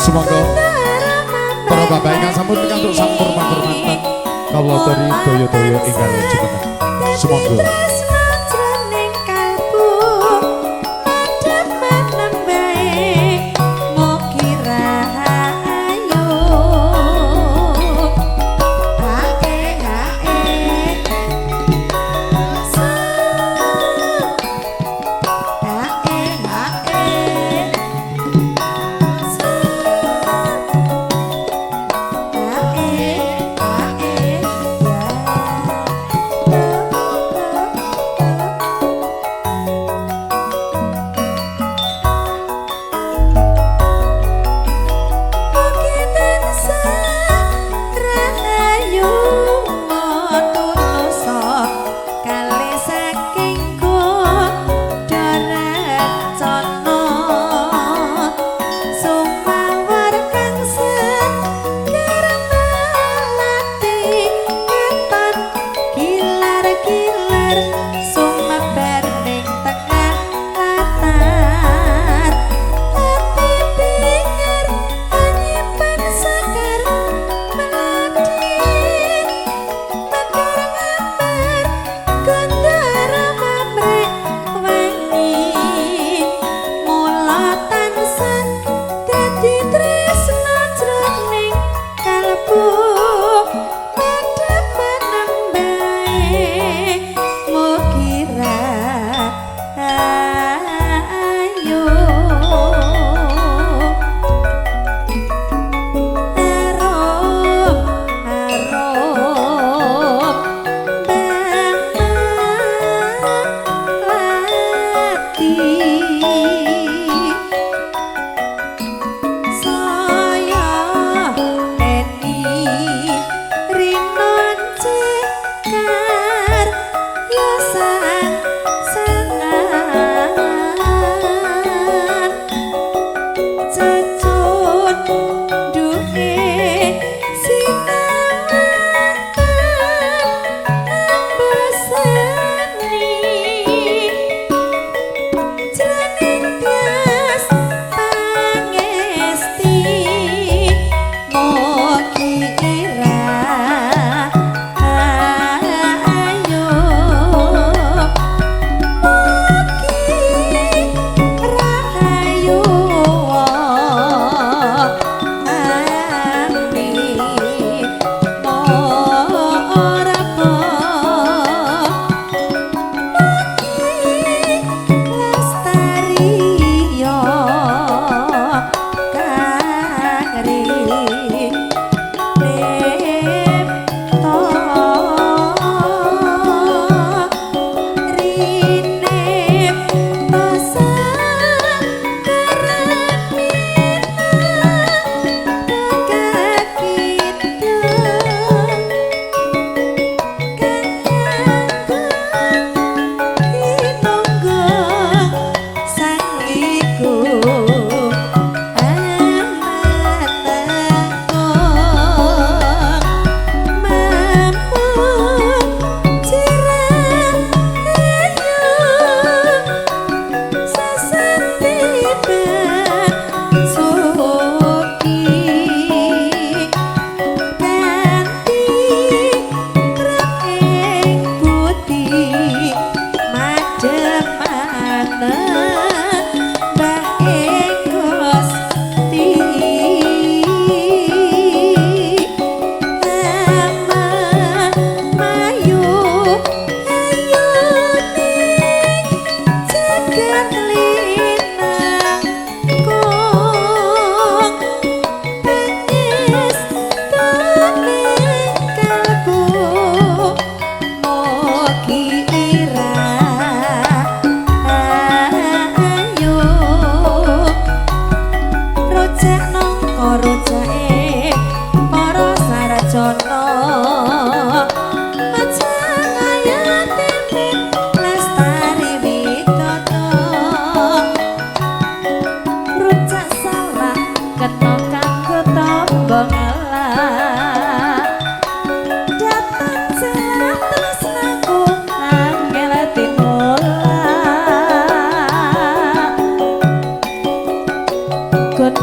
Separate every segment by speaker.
Speaker 1: Semoga para bapak ingkang sampun pikantuk sampurna pakurmatan kawula aturi daya-daya ingkang jumeneng. Semoga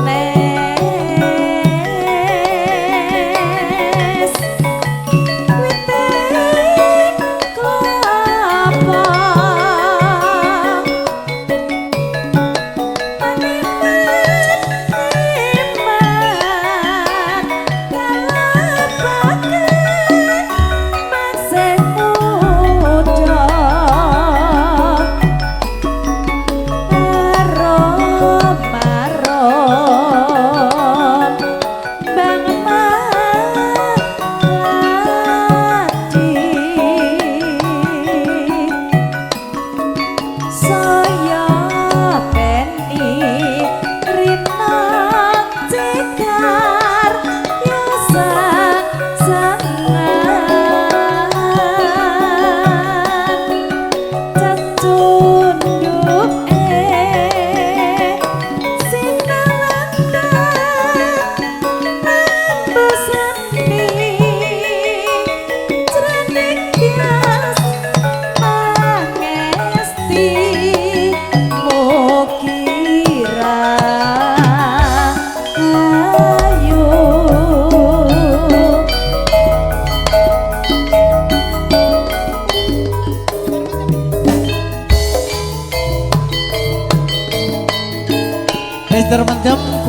Speaker 2: Nek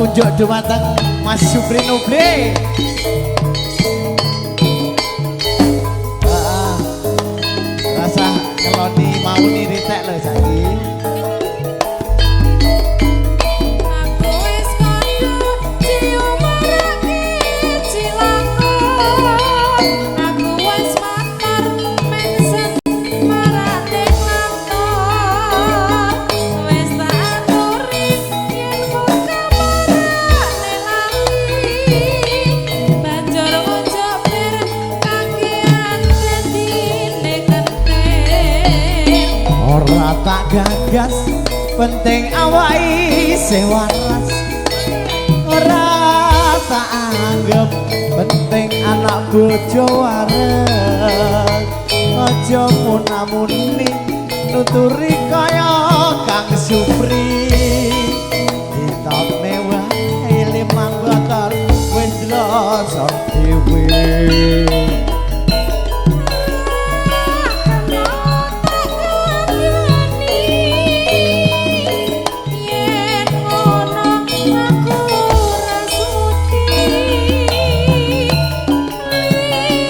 Speaker 2: Kunjuk dumateng Mas Supri Noble. Rasa ngeloni mau niritek lho saiki.
Speaker 3: Aku wis kandha ciumarake cilaka. Aku wis matur mensen marake kantor. Wis tak aturi yen muka marane lali. Banjur ojo bir kakean dadine kentir.
Speaker 2: Ora tak gagas, penting awake isih waras. Ora tak anggap penting anak bojo wareg. Aja munamuni nuturi kaya Kang Supri. Ditokne wae limang botol wis rasa dhewe.
Speaker 3: Yen ngono aku ora sudi.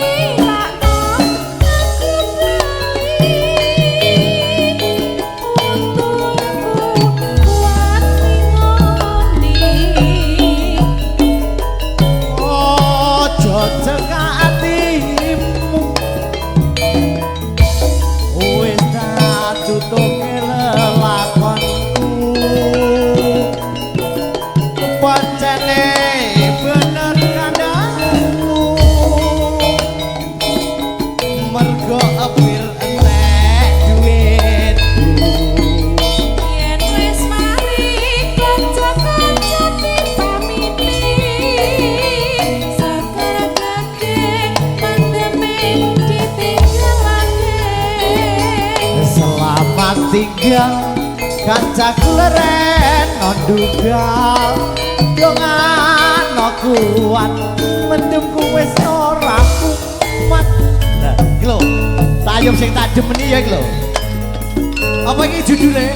Speaker 3: Lilakno aku bali. Untungku kuat ngoni.
Speaker 2: Ojo cekak atimu, wis tak tutuke lelakonku. Pancene bener kandhamu, mergo epir entek duitku.
Speaker 3: Yen wis mari kanca-kanca dipamiti. Seger gage mendeme ditinggalake.
Speaker 2: Selamat tinggal kancaku leren nondugal. Dongano kuat mendemku wis ora kumat. Lah iki lho, sayup sing tak demeni ya iki lho. Apa iki judule?